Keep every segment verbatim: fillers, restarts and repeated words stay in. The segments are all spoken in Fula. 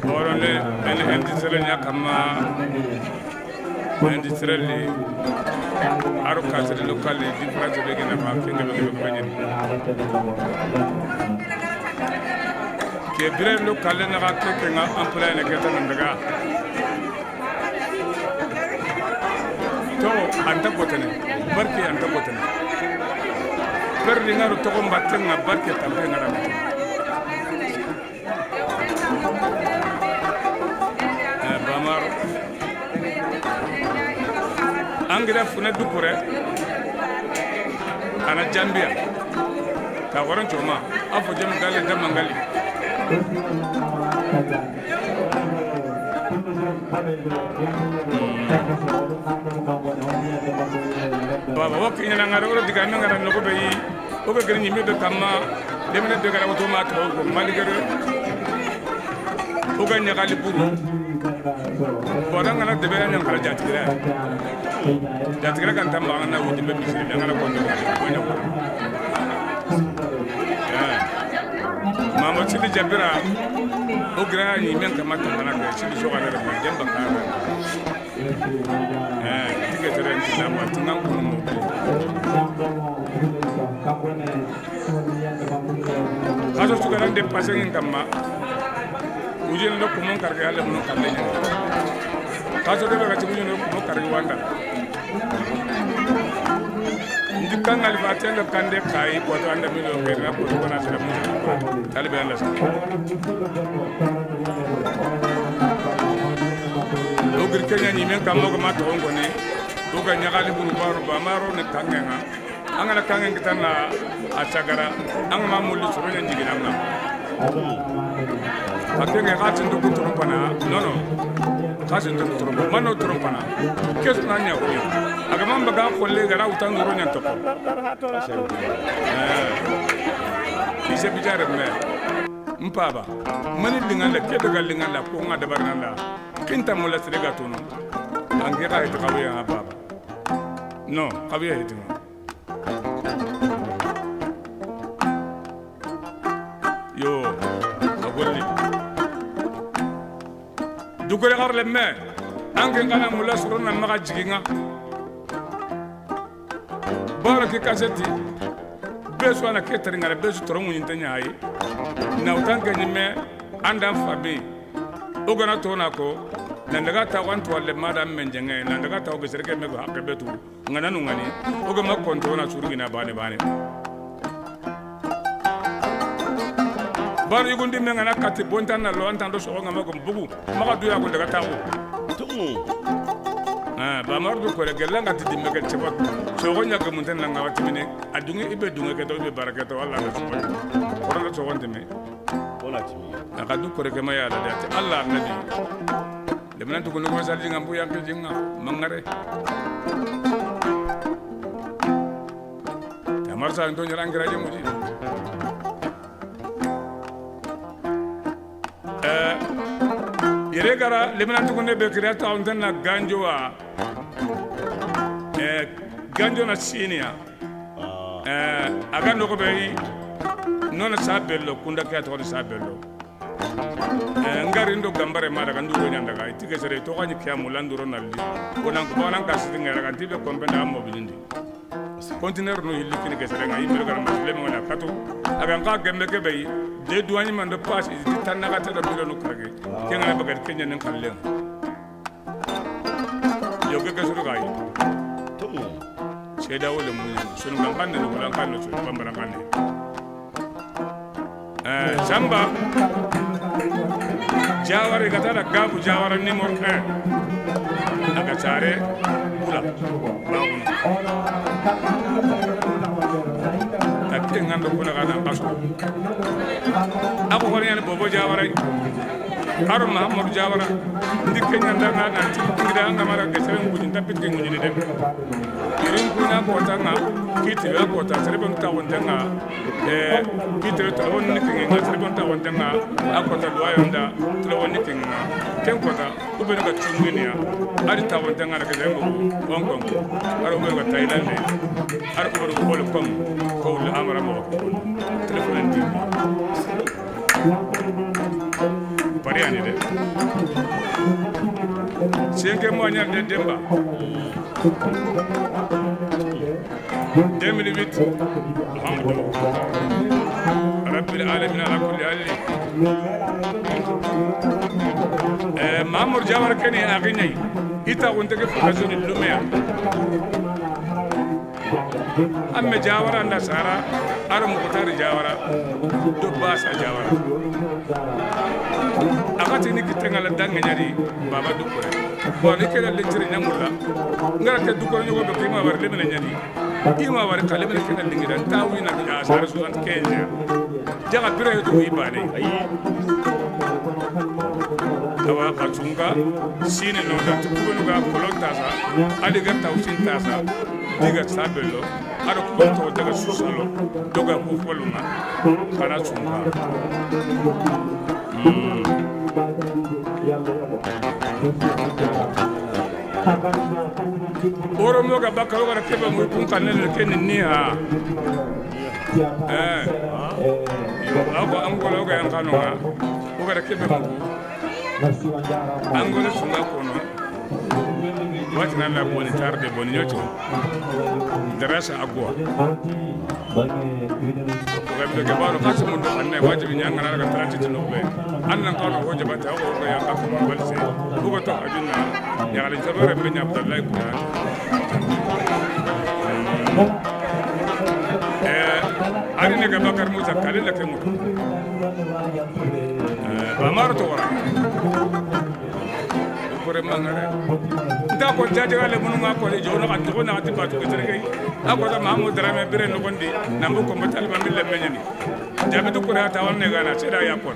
Oɗon le, en, en tisere ñakamma. Andi sirelli aro kasiri lokali di France be gina ma kinga be gina be gina. Ke bire lokali na ka ke ke nga employé ne ke tan daga. To anta gotene, barke anta gotene. Perdi ngaro to ko mbatte nga barke tambe ngara. Eh, Bamaro. Angira funa dukure. Ana Zambia. Ka waran coma. Afo jam gale da mangali. Baba wakki ina ngara wuro diga men ngara no ko be yi. O ga gari ñimɓe ɓe kamma, demine be gara woto ma to ko maligere. O ga ñagali buru. Bodan ngana debe na ñankala jatigira. Jatigira kan tamba ngana wudi be misiri ngana kondo. Mama sidi jabira. O gira ñi men kamma tamba na sidi so ga da jamba ka. Eh, tige tere nti na ma tingan kunu mo. Kaso suka nan de pase ngin kamma. Ujin do kumon karge ale mun kalle nya. Kaso de ga ti ujin do kumon karge wanda. Ndi kan alfa tendo kande kai ko to anda milo ke na ko to na sala mun. Talibe anda sa. O gir kenya ni men kammo ko ma to ngone. O ga ñagali buru baro ba maro ne kangenga. Angana kangen kitana a sagara. Anga ma mulli soro ñan jigina nga. Akenge ka tindu ku trompana. No, no. Ka tindu ku trompana. Mano trompana. Kes na ña ko. Aga mamba ga kolle gara utan duro ñan toko. Eh. Ise bijare me. Mpaba. Mani lingala, kebe ga lingala, ko nga dabar nanda. Kinta mola sere ga tono. Ange ga ita kawe ya baba. No, kawe ya ita. Yo, a golli. Dugore garle me. Ange ngana mola soro na maga jiginga. Baro ki kaseti. Be su ana ke tari ngara be su toro ŋuñinte ñayi. Na utan ke ñimme andan fabi. O gana to na ko. Na daga ta wan to walle mada men jenge. Na daga ta o gesere ke me go hakke betu. Ngana nu ngani. O ga ma konto na surgi na bane bane. Baro yugundi me ngana kati bontan na lo antan do so nga ma go bugu. Maxa duya ko daga taxu. Tumu. Ah, ba mar du ko rege langa ti dimme ke ceba. So ko ñaga mun tan nga wati mine. A dunge ibe dunge ke to ibe barake to Allah na so. Ko na so wonte me. Wala timi. Na ka du ko rege ma ya da Allah nabi. De men to ko no ko sal jinga bu yanke jinga mangare. Tamar sa to ñara ngira je muji. Eh, yere gara leminanti ko nebe kiriya to on tan na ganjo wa. Eh, ganjo na siniya. Eh, aga no ko be nona sa bello kunda ke to sa bello. Eh, ngari ndo gambare ma daga nduro nyanda ga itike sere to kani kiya mulanduro nalli. Ko nan ko nan ka siti ngara kan tibe kombe na mo bilindi. Conteneur no hilli kini gesere nga yimbere gara mas leme wala kato. Aga nga gembe ke bay de duwani man de pass is di tanna ka tada milo no kage. Ke nga bagal kenya nan kallen. Yo ke ke suru gai. To mo. Seda wala mun sunu kan kan no wala kan no sunu bambara kan. Eh, Samba Jawara ga tara gabu Jawara numéro un. Aga tare. Ka ke ngando kuna kana kaso. Ako kɔni yani bobo jawara. Aro Mahamudu Jawara. Ndi kenya ndanga na ngira anga mara gesere nguji ndapit ke nguji de. Irin kuna kota nga kiti ya kota serebe nta wontenga. Eh, kiti ta wonni kinga serebe nta wontenga. Akota luwa yonda tla wonni kinga. Ken kota. Ku beni ka tunginiya. Ari tawon tanga na kete ngo Hong Kong. Ari ku beni ka Thailand. Ari ku beni ka Hong Kong. Ko wuli amara mo. Telephone ndi. Pari ani de. Senke mo anyar de demba. Deux mille huit, Mahamudu. Rabbil alamin ala kulli hali. Eh, Mahamudu Jawara keni a ginyi. Ita wonte ke fukazoni lumiya. Amme Jawara nda sara, ara Mukutari Jawara, do basa Jawara. Akati ni kitengala dange nyari, baba dukure. Bon, ni kena lentiri nyamulla. Ngara ke dukure ni wobe kima war lemene nyari. Ima wari kale mene kena dingira tawi na ya sare soixante-quinze. Jaga bira yoto wi bane. Awa ka tunga sine no da tukubenu ga kolon tasa. Adi ga tawsin tasa. Diga sabelo. Ado kubo to daga susalo. Doga ku kolunga. Kana tunga. Mm. Oro mo ga bakka o ga kebe mo kun kan ne ke ni ha. Eh. Ako angolo ga yan kanu ha. O ga kebe mo. Angolo sunga kono. Wati na la boni tarde boni nyoto. Darasa agwa. Oga bino ke baro kasi mundo anne wajibi nyanga na ka trente tino be. Annan ka ko jaba ta ko ko ya ka ko balse. Ko to ajunna. Ya ala jabare men Abdullahi ko. Eh, ari ne ga Bakar Musa kale la ke mutu. Eh, ba maro to wara. Kore mangare. Nda ko jajaga le munu nga ko le jono ka to na ti patu ke tere. Ako da Mahamudu Darame bire no kondi. Nambu ko mbatali ba mille menyani. Jabi du kore ta wanne gana sira ya ko.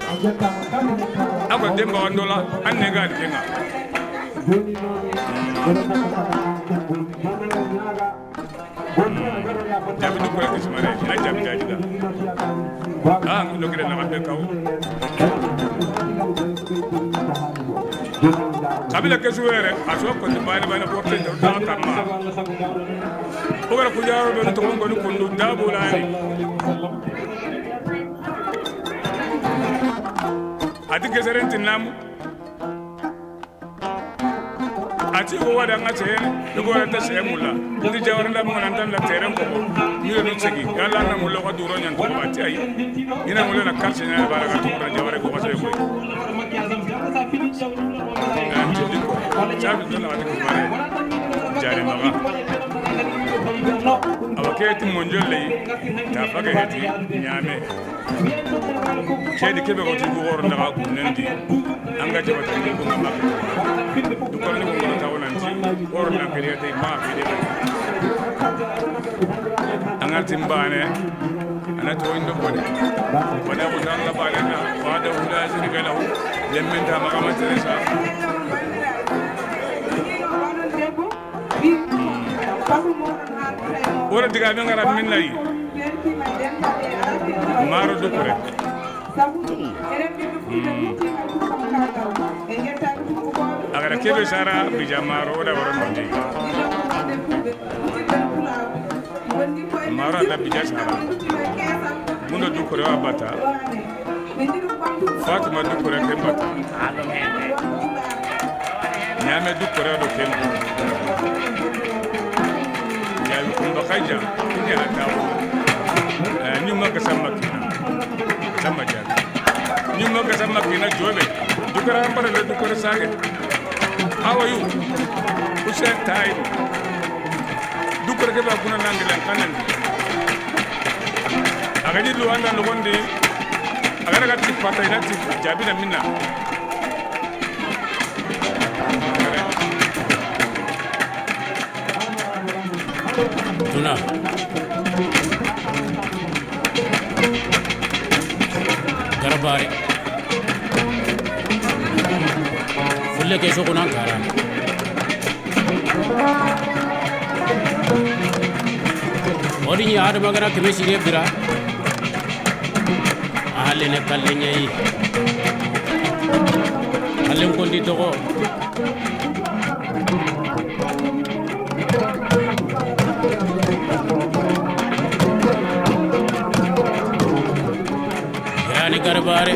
Ako demba wandola anne gana kenga. Jabi du kore kismare, a jabi jabi da. Ah, no kire na be kaw. Kabila kesu were, a so ko bani bani porte do da tamma. O gara ku jaro be to ko ni kundu da bulani. Ati geseren tinam. A ti ko wada nga te, ko wada ta se mula. Ndi Jawara nda mo nan tan la terrain ko. Mi no tigi. Yalla na mulo ko duro nyan ko ati ay. Ina mulo na kalse na bara ka to Jawara ko ko se ko. An ti ko. Sabi to na ko bare. Jare maga. Awa ke ti monjol ley. Ta faga heti nyame. Cedi kebe ko ti ko woro na ko nendi. An ga jabata ni ko ma. Dukkan ni ko ngona tawo nanti. Oro na kariya tay ma fi de. An ga timbane. Ana to indo bone. Wala ko tan la bale na. Wa da hula shirka lahu. Lemmen ta makama teresa. Wala diga men ngara min nayi. Maro dukure. Agara kebe sara bija maro da wara mandi. Maro da bija sara. Mundo dukure wa bata. Fatima dukure ke bata. Nyame dukure do ke. Ya kumba kaja. Ni hatawo. Eh, ni maka sama kina. Sama jana. Ni maka sama kina jobe. Dukara ambara le dukara sage. How are you? Who said time? Dukure ke ba kuna nangi lan kanen. Agadi Luanda lokondi. Agara gati pata ina ti jabi na mina. Duna. Garbaare. Fulle ke sogo nan kara. Odi ni Adama gara keme sire bira. Ahale ne kalle nyayi. Halen kondi togo. Yaani Garbaare.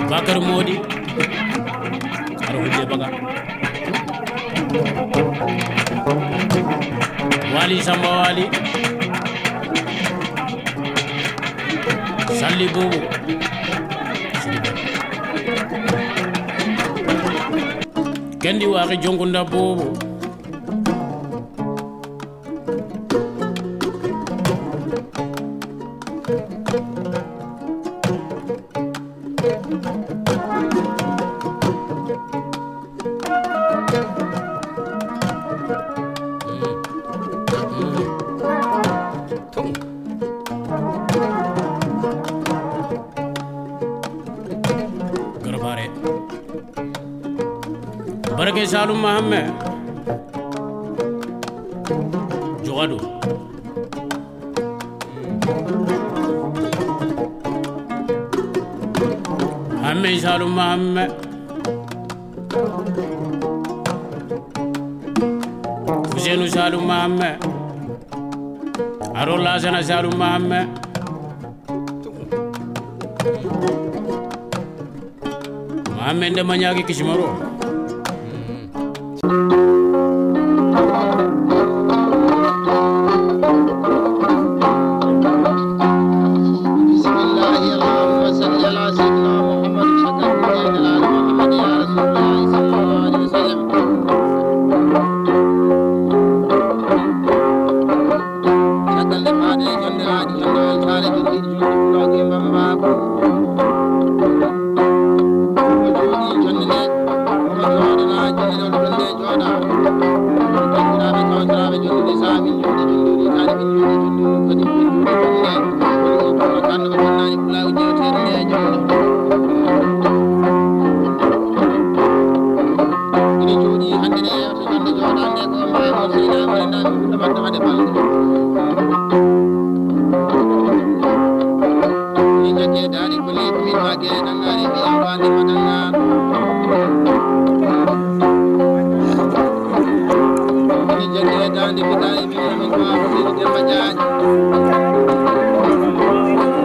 Bakar Modi. Aro hujje baga. Wali Samba Wali. Salli Bobo. Kendi Waki Jongunda Bobo. Garbaare. Barke Saalum Mahamme. Jogadu. Hamme Saalum Mahamme. Ousseynou Saalum Mahamme. Aro Lasana Saalum Mahamme. Mahamme nde mañaaki kisimaro. بسم الله، اللهم صل على سيدنا محمد، شكر الله على محمد يا رسول الله صلى الله عليه وسلم. Caggal nde faade e jonde laaji, jonde weltaare, jonde yiɗi, jonde pulaagu e mbambaako. Omo jooɗii jonde nde, omo jooɗanaa jonde ɗo, jonde jooɗaa. Banndiraaɓe, kawtiraaɓe, jonde nde saabi, jonde, jonde ɗi kaali, min jooɗii jonde ɗo, kadi min jooɗii jonde nde. Woni ɗum ɗo, kanɗo ɓe bonnaani pulaagu jeeteeɗo nde e jonde. Ina jooɗii hannde nde. Hande jooɗande ko mbaawon seyda wonanda mi fuɗɗo baɗɗo hade balɗe. Ni jagge daari ko leeɓi min ma gere dangare mi am bande ma danga. Ni jagge daande mi daari mi am ko am seydi Demba Jaañ.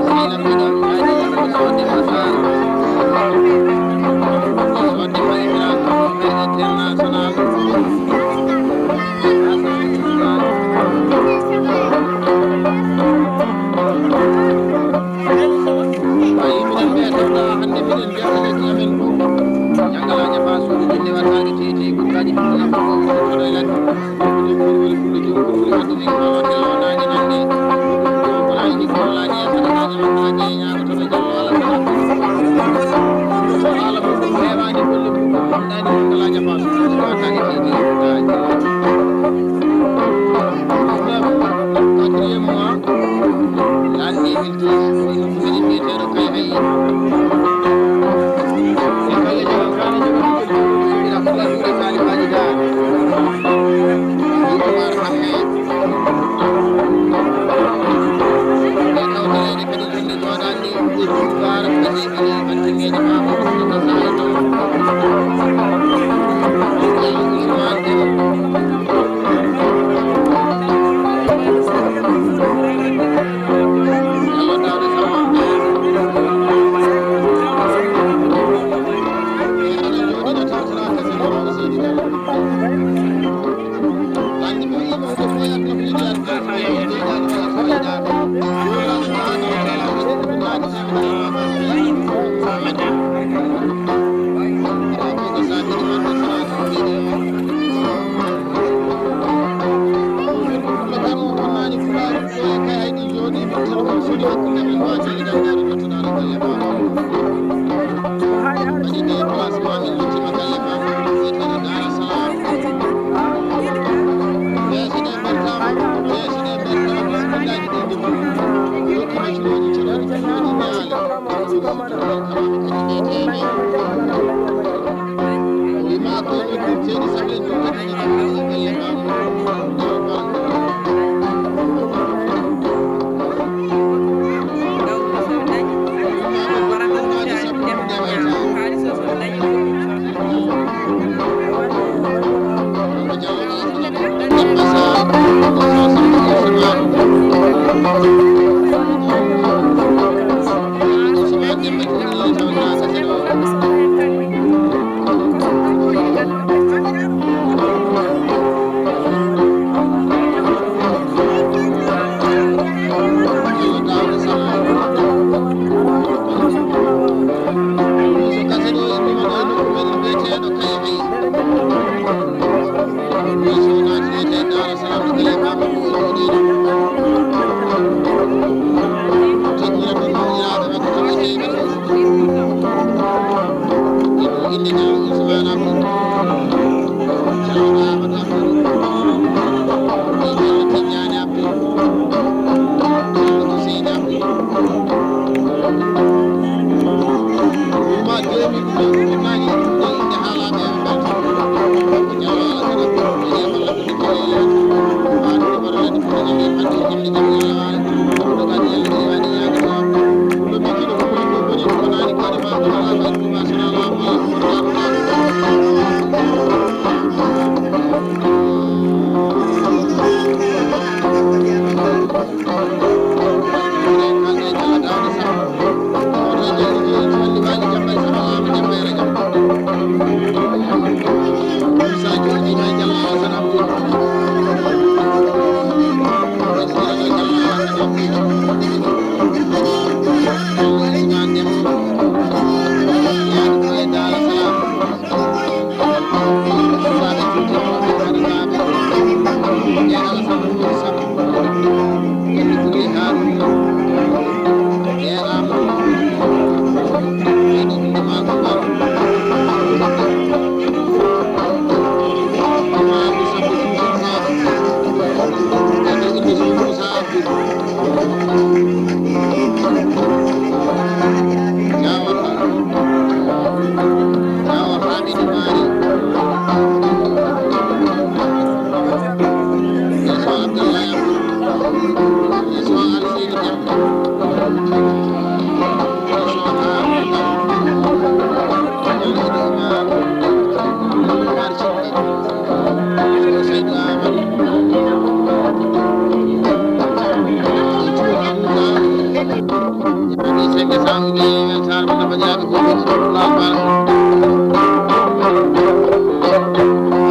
Seyda ko ɗon kaaji ko sodde ma sar. Sodde ma Ibrahima. International. Ayi, minen ɓe tawɗa hannde, minen mbiyata lekki amen fof. Ñanngalaaje ma suudu jinne wattaade tey tey, guddaaji ɗum ko fof woni kono e ladde. Woni woni woni fullo jom ko woni addude ko wonande nande. Ko laaji ko laaji e sadakaaji wattaade e ñaago.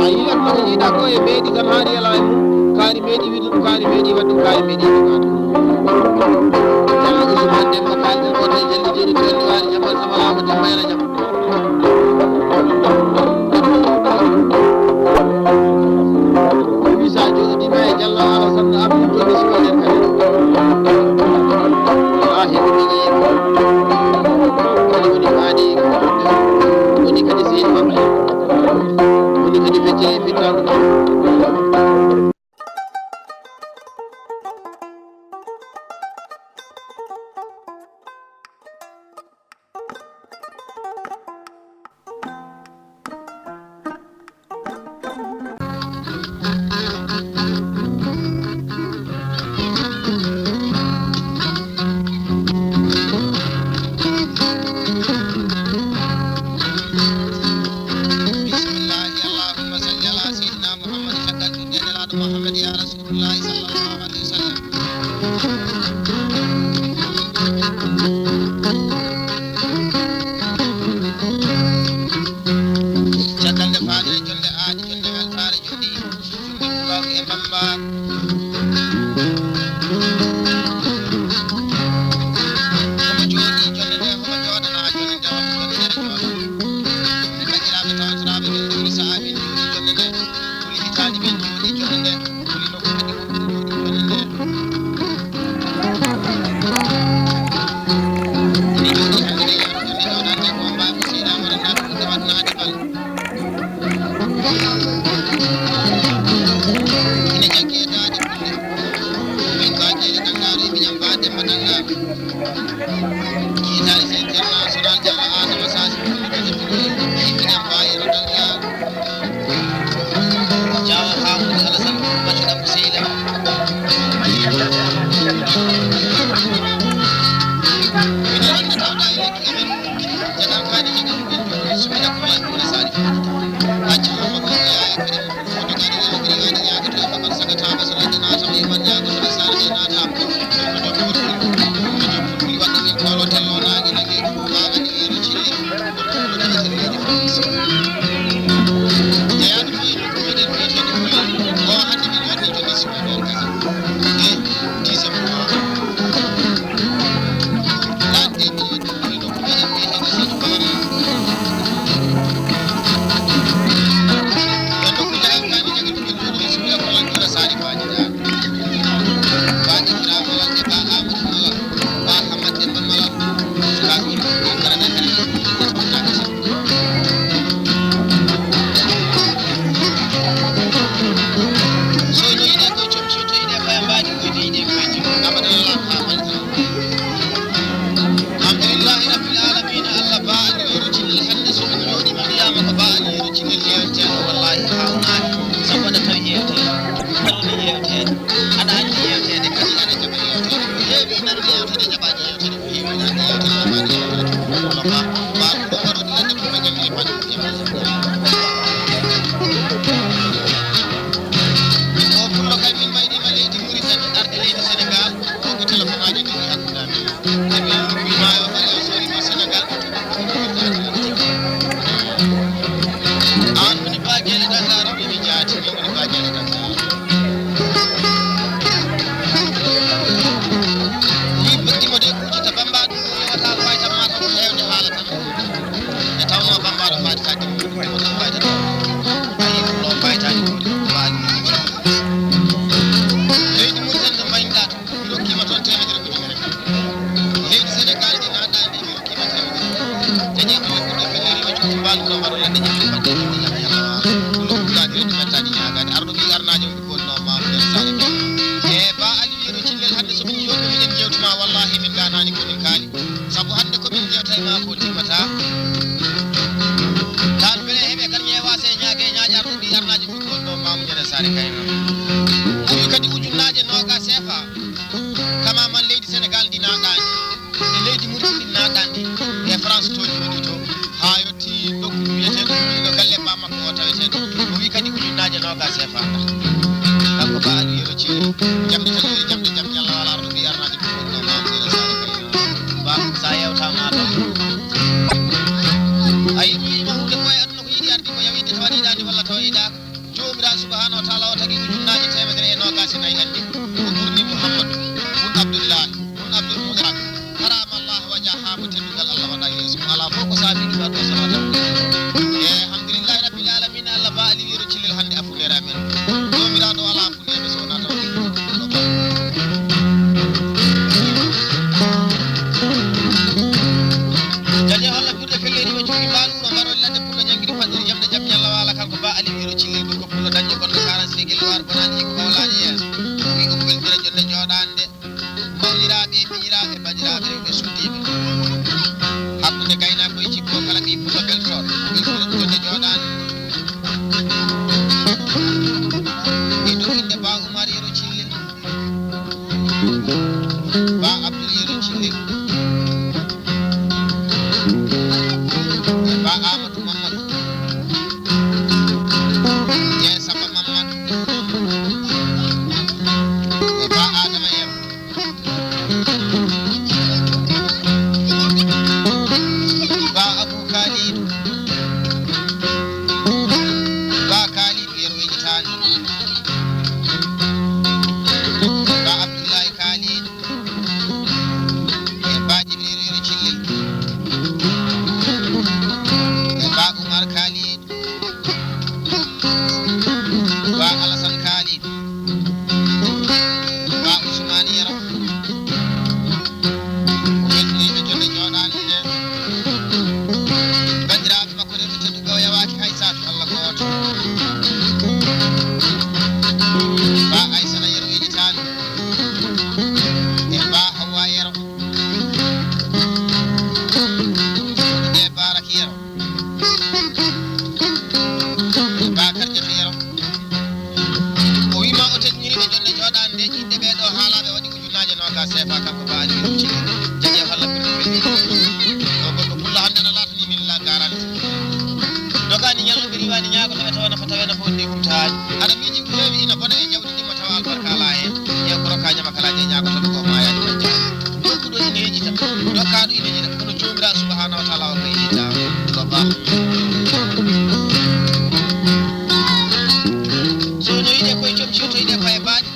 A yiɗat ko ɓe yiɗa ko e meeɗi tan haa riyala e mum, kaari meeɗi wiɗi ɗum, kaari meeɗi waɗi ɗum, kaari meeɗi wiɗi ɗum. Ceerno Ousmane Demba Kandil Kote Jalli Joni Tolni Waali Jamal Samalaama Demba Yala Jam. Wisa jooɗiima e Jallo Alasan Abdou Joni Suwanen kadi. Haa heɓi miñi. Kadi woni maani. Woni kadi sehil maɓɓe. Woni kadi fecce e fittaandu. Bismillahi, allahumma salli ala sayyidina Muhammad, caggal juɗde Nelaaɗo Muhammad, ya Rasulullah, sallallahu alaihi wasallam. Caggal nde faaɗen jonde aaɗi, jonde weltaare jooɗi, jonde pulaaku e Bamba. Omo jooɗi jonde nde, omo jooɗana jonde nde, omo jonde nde jooɗa. Banndiraaɓe tawtoraaɓe, min jooɗi sahaa, min jooɗi jonde nde. Holi hitaande min jooɗi jonde nde. Holi nokku kadi o jooɗi jonde nde. Ene jooɗi hannde e yeru jonde jooɗaande ko Baba Seydi Amara Naɓe Kunta Waɗ Naati Bal. Ene jaggi e daaɗe kulle. Min ko Ajeele Ganngaaro e miñam Ba Demba Ganngaaro. Jiitaali seen ceerno Ɗo mbaɗo ladde jam, ɓe mbaɗde jam, jam, jam, jam. Ɗum ɗo kulaani, ɗum mettaani ñaagaade. Arɗo ɓii arnaajo, on ko wonno Mamoudou Sall. E Ba Aliou Yero Cillel, hannde so min jooɗii, miɗen jeewtuma, wallaahi min ngaanaani ko min kaali. Sabu hannde ko min jeewta e maa ko timmata. Taal bele heɓe kan ñeewa se ñaage ñaaƴa arɗo ɓii arnaajo, on ko wonno Mamoudou Sall kayno. Ɗum kadi ujunnaaje noogas sefa. Kama man leydi Senegal ndi naɗaani, e leydi Mauritanie ndi naɗaani, e France to jooɗi to, haa yettii nokku wiyeteeɗo ɗo galle ba makko o taweteeɗo. O wi kadi ujunnaaje noogas sefa. Kanko Ba Aliou Yero Cillel, jamɗe tan yo jamɗe jam Ñalla Wala arɗo ɓii arnaajo ɓe wonno Mamoudou Yero Sall kay. Ba, sa yewtama taw. A yiɗi wiima huunde ko e aduna ko yiɗi ardi ko yawinde tawa yiɗaani walla tawa yiɗaaka. Joomiraaɗo subhaanahu wa taala o tagi ujunnaaje teemedere e noogaas e nayi anni, o ɓurni Muhammadu bun Abdullaahi bun Abdul Mutalib, karama Allah waja, haa mo teddungal Allah waɗa yeeso mum. Alaa fof ko saabii ɗum waɗo sona taw. E alhamdulillahi rabbil alamina, Allah Ba Aliou Yero Cillel hannde a funeere amen. Joomiraaɗo alaa funeere so wonaa taw. Jaje holla ɓurɗe pelleeri o jooɗi mbaalu wuro mbaɗo ladde pullo ñangiri faɗɗiri jamɗe jam Ñalla Wala kanko Ba Aliou Yero Cillel ɓurko pullo dañɗo gonɗo quarante-cinq gelwaar bonaani ko hawlaani yeeso. O wi o weltira jonde jooɗaande. Mawniraaɓe e miñiraaɓe, bandiraaɓe rewɓe suddiiɓe. Hakkunde gaynako e jibbo kala ɓii pullo beltoor. O weltira jonde jooɗaande. E dow innde Ba Umar Yero Cillel. Ba Abdul Yero Cillel. E Ba Amadou Mamadou. E Samba Mamadou. E Ba Adama Yero. Ba Abou Kalidou. Ba Kalidou Yero Wejitaani. Ba Abdoulaye Kalidou. E Ba Jibril Yero Cillel. E Ba Oumar Kalidou. Ba Alassane Kalidou. Ba Ousmane Yero. O weltiniiɓe jonde jooɗaani nde. Banndiraaɓe makko rewɓe tedduɓe, o yawaaki hay saatu, Allah gooto. Ba Aysata Yero Wejitaani. E Ba Hawwa Yero. E Barak Yero. Bakar Jafe Yero. O wiima o teddiniriiɓe jonde jooɗaande nde, inɗe ɓee ɗoo haalaaɓe waɗi ujunnaaje noogaas sefa kanko Ba Aliou Yero Cillel. Jaje holla ɓurɗo pelliɗo. O goɗɗo pullo hannde ana laatanii min la garanti. Dogaani ñalluɓe riiwaani ñaagoto ɓe tawa nafa tawe nafa wonde humtaani. Aɗa miiji ko heewi ina bona e jawdi ndi mo tawa albarka alaa heen. Ƴeew ko rokkaa ñamakalaaje e ñaagotooɓe ko maayaani majjaani. Jokkuɗo ina yejjita, dokkaaɗo ina yiɗa, kono Joomiraaɗo Subhaanahu wa Taala o ko yiɗita. Ko ba. So no yiɗe koye joom ciyo, to yiɗe koye baaɗi,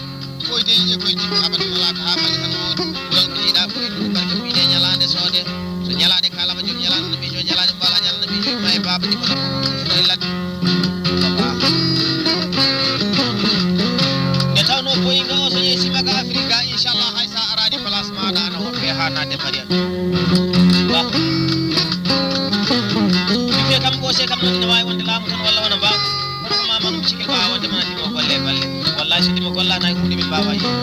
koye de yiɗe koye jikku abada nalaaka haa mali tan woodi. Ɓural ko yiɗaa ko e ɗum barke ko yiɗe ñalaande soode. So ñalaande kaalama joom ñalaande no miijo ñalaande mbaala ñalaande miijo ma e baaba ɗi kono ko ɗum fuɗa e ladde. Ko ba. Nde tawnoo boyinga o so yeesima ga Afirka, inchallah hay sa arani place maɗa ana woppe ha nadde Mariam. Ba. Ɓiɓɓe kam ɓoose kam noon ina wawi wonde laamu tan walla wona mbaaw. Kono ko mama ɗum cike ko ha wonde mana timo golle e balle. Wallahi so timo golla nay hunde min mbawa yiide.